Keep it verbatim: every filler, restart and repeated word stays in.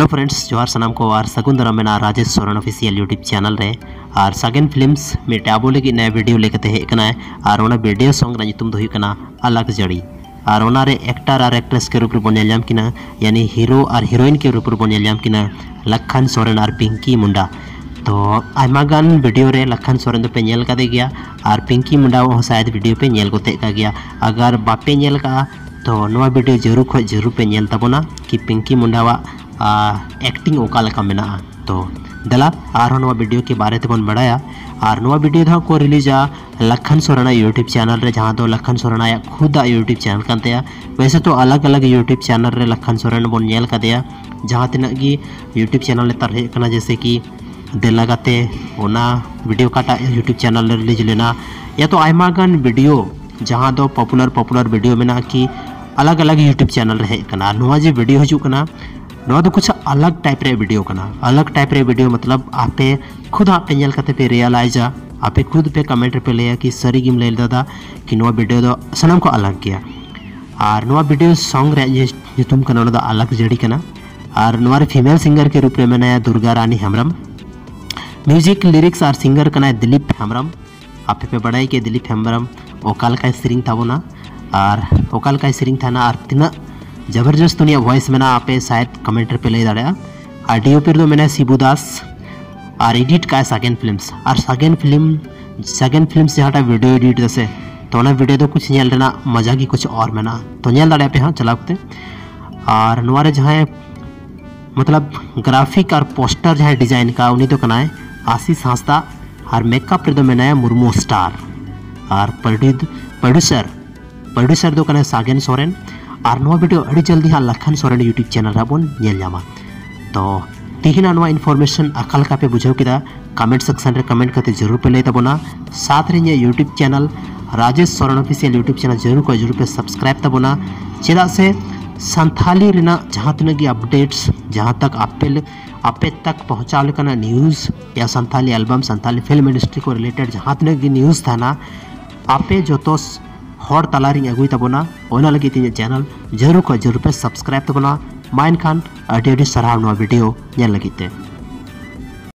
Hello friends, ᱡᱚᱦᱟᱨ ᱥᱟᱱᱟᱢ ᱠᱚ ᱟᱨ ᱥᱟᱹᱜᱩᱱ ᱫᱟᱨᱟᱢ ᱢᱮᱱᱟᱜᱼᱟ Rajesh Soren Official YouTube channel ᱨᱮ᱾ ᱟᱨ ᱥᱟᱜᱮᱱ Films ᱢᱤᱫᱴᱮᱡ ᱟᱵᱚ ᱞᱟᱹᱜᱤᱫ ᱱᱟᱭᱟ video ᱞᱟᱹᱭ ᱠᱟᱛᱮ ᱦᱮᱡ ᱠᱟᱱᱟᱭ ᱟᱨ ᱚᱱᱟ video song ᱨᱮᱱᱟᱜ ᱧᱩᱛᱩᱢ ᱫᱚ ᱦᱩᱭᱩᱜ ᱠᱟᱱᱟ ᱟᱞᱟᱜᱽ ᱡᱟᱹᱲᱤ᱾ ᱟᱨ ᱚᱱᱟᱨᱮ actor ᱟᱨ actress ᱠᱮ ᱨᱩᱯ ᱨᱮᱵᱚᱱ ᱧᱮᱞ ᱧᱟᱢ ᱠᱤᱱᱟ, ᱭᱟᱱᱤ hero ᱟᱨ heroine ᱠᱮ ᱨᱩᱯ ᱨᱮᱵᱚᱱ ᱧᱮᱞ ᱧᱟᱢ ᱠᱤᱱᱟ ᱞᱟᱠᱷᱟᱱ ᱥᱚᱨᱮᱱ ᱟᱨ ᱯᱤᱝᱠᱤ ᱢᱩᱱᱰᱟ᱾ ᱛᱚ ᱟᱭᱢᱟ ᱜᱟᱱ video ᱨᱮ ᱞᱟᱠᱷᱟᱱ ᱥᱚᱨᱮᱱ ᱫᱚᱯᱮ ᱧᱮᱞ ᱠᱟᱫᱮ ᱜᱮᱭᱟ ᱟᱨ ᱯᱤᱝᱠᱤ ᱢᱩᱱᱰᱟ ᱦᱚᱸ ᱥᱟᱭᱟᱫ video ᱯᱮ ᱧᱮᱞ ᱜᱚᱫ ᱠᱟᱜ ᱜᱮᱭᱟ᱾ ᱟᱜᱟᱨ ᱵᱟᱯᱮ ᱧᱮᱞ ᱠᱟᱜᱼᱟ ᱛᱚ ᱱᱚᱣᱟ video ᱡᱟᱹᱨᱩᱲ ᱠᱷᱚᱡ ᱡᱟᱹᱨᱩᱲ ᱯᱮ ᱧᱮᱞ ᱛᱟᱵᱚᱱᱟ ᱠᱤ ᱯᱤᱝᱠᱤ ᱢᱩᱱᱰᱟᱣᱟᱜ acting ᱚᱠᱟ ᱞᱮᱠᱟ ᱢᱮᱱᱟᱜᱼᱟ᱾ ᱛᱚ ᱫᱮᱞᱟ ᱟᱨᱦᱚᱸ ᱱᱚᱣᱟ video ᱠᱮ ᱵᱟᱨᱮ ᱛᱮᱵᱚᱱ ᱵᱟᱲᱟᱭᱟ᱾ ᱟᱨ ᱱᱚᱣᱟ video ᱫᱚ ᱦᱟᱸᱜ ᱠᱚ releaseᱟ ᱞᱟᱠᱷᱟᱱ ᱥᱚᱨᱮᱱᱟᱜ YouTube channel ᱨᱮ, ᱡᱟᱦᱟᱸ ᱫᱚ ᱞᱟᱠᱷᱟᱱ ᱥᱚᱨᱮᱱᱟᱜ ᱠᱷᱩᱫᱟᱜ YouTube channel ᱠᱟᱱ ᱛᱟᱭᱟ᱾ ᱣᱮᱥᱮ ᱛᱚ ᱟᱞᱟᱜᱽ ᱟᱞᱟᱜᱽ YouTube channel ᱨᱮ ᱞᱟᱠᱷᱟᱱ ᱥᱚᱨᱮᱱ ᱵᱚᱱ ᱧᱮᱞ ᱠᱟᱫᱮᱭᱟ, ᱡᱟᱦᱟᱸ ᱛᱤᱱᱟᱹᱜ ᱜᱮ YouTube channel ᱱᱮᱛᱟᱨ ᱦᱮᱡ ᱠᱟᱱᱟ, ᱡᱮᱭᱥᱮ ᱠᱤ ᱫᱮᱞᱟ ᱜᱟᱛᱮ, ᱚᱱᱟ video ᱚᱠᱟᱴᱟᱜ YouTube channel ᱨᱮ release ᱞᱮᱱᱟ, ᱭᱟ ᱛᱚ ᱟᱭᱢᱟ ᱜᱟᱱ video ᱡᱟᱦᱟᱸ ᱫᱚ popular popular video ᱢᱮᱱᱟᱜᱼᱟ ᱠᱤ ᱟᱞᱟᱜᱽ ᱟᱞᱟᱜᱽ YouTube channel ᱨᱮ ᱦᱮᱡ ᱠᱟᱱᱟ᱾ ᱟᱨ ᱱᱚᱣᱟ ᱡᱮ video ᱦᱤᱡᱩᱜ ᱠᱟᱱᱟ, ᱱᱚᱣᱟ ᱫᱚ ᱠᱩᱪ ᱟᱞᱟᱜᱽ type ᱨᱮ video ᱠᱟᱱᱟ᱾ ᱟᱞᱟᱜᱽ type ᱨᱮ video ᱢᱚᱛᱞᱚᱵ ᱟᱯᱮ ᱠᱷᱩᱫ ᱦᱟᱸᱜ ᱯᱮ ᱧᱮᱞ ᱠᱟᱛᱮ ᱯᱮ realizeᱟ, ᱟᱯᱮ ᱠᱷᱩᱫ ᱯᱮ comment ᱨᱮᱯᱮ ᱞᱟᱹᱭᱟ ᱠᱤ ᱥᱟᱹᱨᱤ ᱜᱮᱢ ᱞᱟᱹᱭ ᱞᱮᱫᱟ ᱫᱟᱫᱟ ᱠᱤ ᱱᱚᱣᱟ video ᱫᱚ ᱥᱟᱱᱟᱢ ᱠᱷᱚᱱ ᱟᱞᱟᱜᱽ ᱜᱮᱭᱟ᱾ ᱟᱨ ᱱᱚᱣᱟ video song ᱨᱮᱭᱟᱜ ᱡᱮ ᱧᱩᱛᱩᱢ ᱠᱟᱱᱟ ᱚᱱᱟ ᱫᱚ ᱟᱞᱟᱜᱽ ᱡᱟᱹᱲᱤ ᱠᱟᱱᱟ᱾ ᱟᱨ ᱱᱚᱣᱟ ᱨᱮ female singer ᱠᱮ ᱨᱩᱯ ᱨᱮ ᱢᱮᱱᱟᱭᱟ ᱫᱩᱨᱜᱟ ᱨᱟᱱᱤ ᱦᱮᱢᱵᱨᱚᱢ᱾ Music, lyrics ᱟᱨ singer ᱠᱟᱱᱟᱭ ᱫᱤᱞᱤᱯ ᱦᱮᱢᱵᱨᱚᱢ᱾ ᱟᱯᱮ ᱯᱮ ᱵᱟᱲᱟᱭ ᱜᱮᱭᱟ ᱫᱤᱞᱤᱯ ᱦᱮᱢᱵᱨᱚᱢ ᱚᱠᱟ ᱞᱮᱠᱟᱭ ᱥᱮᱨᱮᱧ ᱛᱟᱵᱚᱱᱟ ᱟᱨ ᱚᱠᱟ ᱞᱮᱠᱟᱭ ᱥᱮᱨᱮᱧ ᱛᱟᱦᱮᱱᱟ ᱟᱨ ᱛᱤᱱᱟᱹᱜ ᱡᱚᱵᱚᱨᱡᱚᱥᱛ ᱩᱱᱤᱭᱟᱜ voice ᱢᱮᱱᱟᱜᱼᱟ, ᱟᱯᱮ ᱥᱟᱭᱟᱫ comment ᱨᱮᱯᱮ ᱞᱟᱹᱭ ᱫᱟᱲᱮᱭᱟᱜᱼᱟ᱾ ᱟᱨ DOP ᱨᱮᱫᱚ ᱢᱮᱱᱟᱭᱟ ᱥᱤᱵᱩ ᱫᱟᱥ᱾ ᱟᱨ edit ᱠᱟᱜᱼᱟᱭ ᱥᱟᱜᱮᱱ Films᱾ ᱟᱨ ᱥᱟᱜᱮᱱ film ᱥᱟᱜᱮᱱ Films ᱡᱟᱦᱟᱸᱴᱟᱜ video edit ᱫᱟᱥᱮ, ᱛᱚ ᱚᱱᱟ video ᱫᱚ ᱠᱩᱪ ᱧᱮᱞ ᱨᱮᱱᱟᱜ ᱢᱚᱡᱟ ᱜᱮ ᱠᱩᱪ ᱚᱨ ᱢᱮᱱᱟᱜᱼᱟ, ᱛᱚ ᱧᱮᱞ ᱫᱟᱲᱮᱭᱟᱜ ᱯᱮ ᱦᱟᱸᱜ ᱪᱟᱞᱟᱣ ᱠᱟᱛᱮ᱾ ᱟᱨ ᱱᱚᱣᱟ ᱨᱮ ᱡᱟᱦᱟᱸᱭ ᱢᱚᱛᱞᱚᱵ graphic ᱟᱨ poster ᱡᱟᱦᱟᱸᱭ design ᱠᱟᱜᱼᱟ ᱩᱱᱤ ᱫᱚ ᱠᱟᱱᱟᱭ ᱟᱥᱤᱥ ᱦᱟᱸᱥᱫᱟ᱾ ᱟᱨ makeup ᱨᱮᱫᱚ ᱢᱮᱱᱟᱭᱟ ᱢᱩᱨᱢᱩ Star᱾ ᱟᱨ produ- producer producer ᱫᱚ ᱠᱟᱱᱟᱭ ᱥᱟᱜᱮᱱ ᱥᱚᱨᱮᱱ᱾ ᱟᱨ ᱱᱚᱣᱟ video ᱟᱹᱰᱤ ᱡᱚᱞᱫᱤ ᱦᱟᱸᱜ ᱞᱟᱠᱷᱟᱱ ᱥᱚᱨᱮᱱ YouTube channel ᱨᱮ ᱵᱚᱱ ᱧᱮᱞ ᱧᱟᱢᱟ᱾ ᱛᱚ ᱛᱤᱦᱤᱧᱟᱜ ᱱᱚᱣᱟ information ᱚᱠᱟ ᱞᱮᱠᱟ ᱯᱮ ᱵᱩᱡᱷᱟᱹᱣ ᱠᱮᱫᱟ, comment section ᱨᱮ comment ᱠᱟᱛᱮ ᱡᱟᱹᱨᱩᱲ ᱯᱮ ᱞᱟᱹᱭ ᱛᱟᱵᱚᱱᱟ᱾ ᱥᱟᱛ ᱨᱮ ᱤᱧᱟᱹᱜ YouTube channel Rajesh Soren Official YouTube channel ᱡᱟᱹᱨᱩᱲ ᱠᱷᱚᱡ ᱡᱟᱹᱨᱩᱲ ᱯᱮ subscribe ᱛᱟᱵᱚᱱᱟ, ᱪᱮᱫᱟᱜ ᱥᱮ ᱥᱟᱱᱛᱷᱟᱞᱤ ᱨᱮᱱᱟᱜ ᱡᱟᱦᱟᱸ ᱛᱤᱱᱟᱹᱜ ᱜᱮ updates, ᱡᱟᱦᱟᱸ ᱛᱟᱠ ᱟᱯᱮ ᱞᱮ- ᱟᱯᱮ ᱛᱟᱠ ᱯᱚᱦᱪᱟᱣ ᱞᱮᱠᱟᱱᱟᱜ news ᱭᱟ Santali album, Santali film industry ᱠᱚ related ᱡᱟᱦᱟᱸ ᱛᱤᱱᱟᱹᱜ ᱜᱮ news ᱛᱟᱦᱮᱱᱟ, ᱟᱯᱮ ᱡᱚᱛᱚ ᱦᱚᱲ ᱛᱟᱞᱟᱨᱤᱧ ᱟᱹᱜᱩᱭ ᱛᱟᱵᱚᱱᱟ᱾ ᱚᱱᱟ ᱞᱟᱹᱜᱤᱫ ᱛᱮ ᱤᱧᱟᱹᱜ channel ᱡᱟᱹᱨᱩᱲ ᱠᱷᱚᱡ ᱡᱟᱹᱨᱩᱲ ᱯᱮ subscribe ᱛᱟᱵᱚᱱᱟ᱾ ᱢᱟ ᱮᱱᱠᱷᱟᱱ ᱟᱹᱰᱤ ᱟᱹᱰᱤ ᱥᱟᱨᱦᱟᱣ ᱱᱚᱣᱟ video ᱧᱮᱞ ᱞᱟᱹᱜᱤᱫ ᱛᱮ᱾